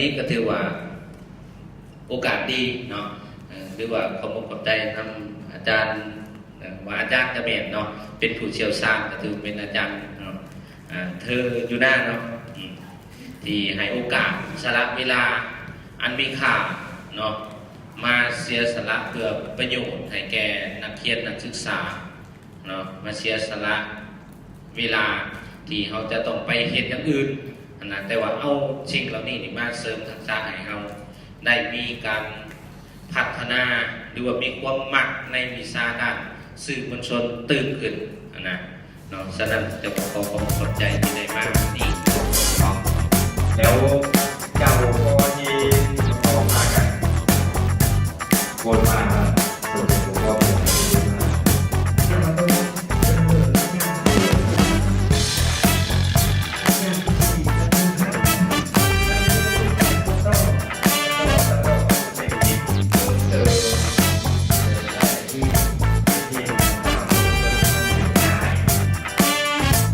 ນີ້ກໍຖືວ່າໂອກາດດີເນາະ ເອີ ຫຼືວ່າຂອບອົກຂອບໃຈນຳອາຈານ ເອີ ວ່າອາຈານກະແມ່ນເນາະ ເປັນຜູ້ຊ່ຽວຊານ ກໍຖືເປັນອາຈານເນາະ ເອີ ເທີຢູ່ນາເນາະ ອາ ທີ່ໃຫ້ໂອກາດສະຫຼະເວລາອັນມີຄ່າເນາະ ມາເສຍສະຫຼະເພື່ອປະໂຫຍດໃຫ້ແກ່ນັກຮຽນນັກສຶກສາເນາະ ມາເສຍສະຫຼະເວລາທີ່ເຮົາຈະຕ້ອງໄປເຮັດຢ່າງອື່ນຫັ້ນນະ ແຕ່ວ່າເອົາສິ່ງເຫຼົ່ານີ້ນີ້ມາເສີມທັກສະໃຫ້ເຮົາໄດ້ມີການພັດທະນາ ຫຼືວ່າມີຄວາມມັກໃນວິຊາດ້ານສື່ມວນຊົນຕື່ມຂຶ້ນຫັ້ນນະ. ເນາະ ສະນັ້ນຈະຂໍຂອບໃຈທີ່ໄດ້ມານີ້ເນາະ ແລ້ວເຈົ້າກໍທີ່ຂໍພາກັນໂກນມາເນາະ ໂຕເປັນຫົວຂໍ້ເປັນ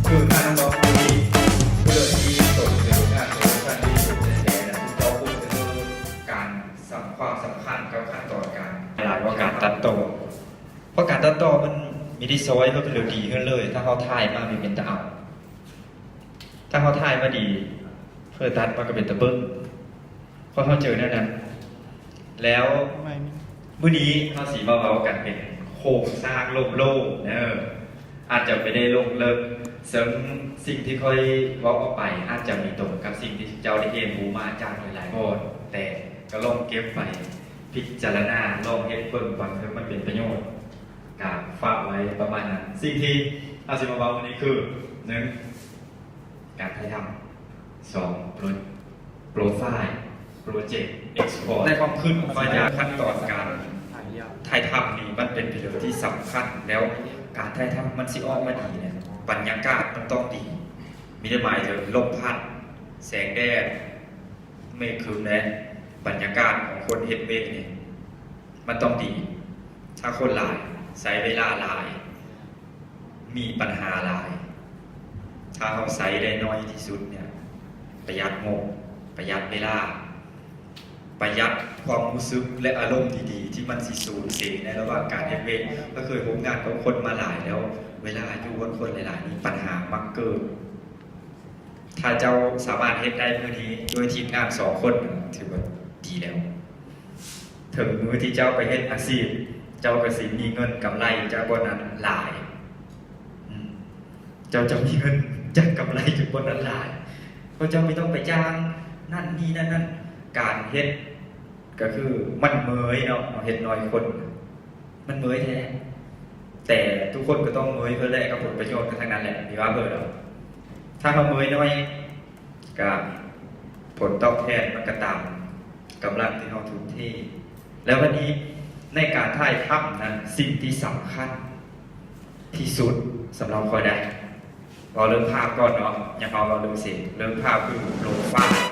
ຄືທ່ານລອງຜູ້ທີ່ ຜູ້ທີ່ສົນໃຈງານໂປຣດັກຊັນດີສຸດໃນແທ້ນະ ເຈົ້າຮູ້ເຖິງການສຳ ຄວາມສຳຄັນກັບຂັ້ນຕອນການ ຫຼາຍກວ່າການຕັດຕໍ່ ເພາະການຕັດຕໍ່ມັນມີໄດ້ຊ່ອຍເຮົາເປັນເລື່ອງດີຂຶ້ນເລີຍ ຖ້າເຮົາຖ່າຍມາມີເປັນຕາເອົາ ຖ້າເຮົາຖ່າຍມາດີ ເພິ່ນຕັດມາກໍເປັນຕາເບິ່ງ ເພາະເຮົາເຈີແນວນັ້ນ ແລ້ວມື້ນີ້ເຮົາຊິມາເວົ້າກັນເປັນໂຄງສ້າງລົມໂລກເດີ ອາດຈະໄປໄດ້ລົງເລິກ ເຊິ່ງສິ່ງທີ່ຂ້ອຍເວົ້າອອກໄປອາດຈະມີຕົງກັບສິ່ງທີ່ເຈົ້າໄດ້ຮຽນຮູ້ມາຈາກຫຼາຍໆບ່ອນ ແຕ່ກໍລອງເກັບໄປພິຈາລະນາ ລອງເຮັດເບິ່ງ ບາງເທື່ອມັນເປັນປະໂຫຍດ ກໍຝາກໄວ້ປະມານນັ້ນ. ສິ່ງທີ່ເຮົາຊິມາເວົ້າມື້ນີ້ຄື ໜຶ່ງ ການຖ່າຍທຳ, ສອງ ໂປຣ ໂປຣໄຟລ໌, ໂປຣເຈັກ, ເອັກສະພອດ ໃນຄວາມຄິດຂ້ອຍ ຂັ້ນຕອນການຖ່າຍທຳນີ້ມັນເປັນເລື່ອງທີ່ສຳຄັນ ແລ້ວການຖ່າຍທຳມັນຊິອອກມາດີນີ້ ບັນຍາກາດມັນຕ້ອງດີ ມີແຕ່ໝາຍເຖິງລົມພັດ, ແສງແດດ, ເມກຄຶມ ແລະ ບັນຍາກາດຂອງຄົນເຮັດເວກນີ້ ມັນຕ້ອງດີ. ຖ້າຄົນຫຼາຍ ໃຊ້ເວລາຫຼາຍ ມີບັນຫາຫຼາຍ. ຖ້າເຮົາໃຊ້ໄດ້ໜ້ອຍທີ່ສຸດເນ່ຍ ປະຢັດງົບ, ປະຢັດເວລາ, ປະຢັດຄວາມຮູ້ສຶກ ແລະ ອາລົມດີໆ ທີ່ມັນຊິສູນເສຍໃນລະຫວ່າງການເຮັດເວກ. ຂ້ອຍເຄີຍຮ່ວມງານກັບຄົນມາຫຼາຍແລ້ວ ເວລາຢູ່ກັບຄົນຫຼາຍໆນີ້ ບັນຫາມັກເກີດ. ຖ້າເຈົ້າສາມາດເຮັດໄດ້ມື້ນີ້ດ້ວຍທີມງານສອງຄົນ ຖືວ່າດີແລ້ວ. ເຖິງມື້ທີ່ເຈົ້າໄປເຮັດອາຊີບ ເຈົ້າກໍຊິມີເງິນກຳໄລຈາກບ່ອນນັ້ນຫຼາຍ. ອືມ ເຈົ້າຈະມີເງິນຈາກກຳໄລຈາກບ່ອນນັ້ນຫຼາຍ ເພາະເຈົ້າບໍ່ຕ້ອງໄປຈ້າງນັ້ນນີ້ນັ້ນນັ້ນ. ການເຮັດກໍຄືມັນເມີຍເນາະ ເຮົາເຮັດໜ້ອຍຄົນ ມັນເມີຍແທ້ ແຕ່ທຸກຄົນກໍຕ້ອງເມີຍເພິ່ນແຫຼະ ກັບຜົນປະໂຫຍດກັນທັງນັ້ນແຫຼະ ມີວ່າເບີດອກ. ຖ້າເຮົາເມີຍໜ້ອຍ ກະຜົນຕອບແທນມັນກະຕາມກຳລັງທີ່ເຮົາທຸ່ມເທ. ແລ້ວບັດນີ້ໃນການຖ່າຍທຳນັ້ນ ສິ່ງທີ່ສຳຄັນທີ່ສຸດສຳລັບຂ້ອຍໄດ໋ ເວົ້າເລື່ອງພາບກ່ອນເນາະ ຢ່າເວົ້າເລື່ອງແສງ ເລື່ອງພາບຄືໂປຣໄຟລ໌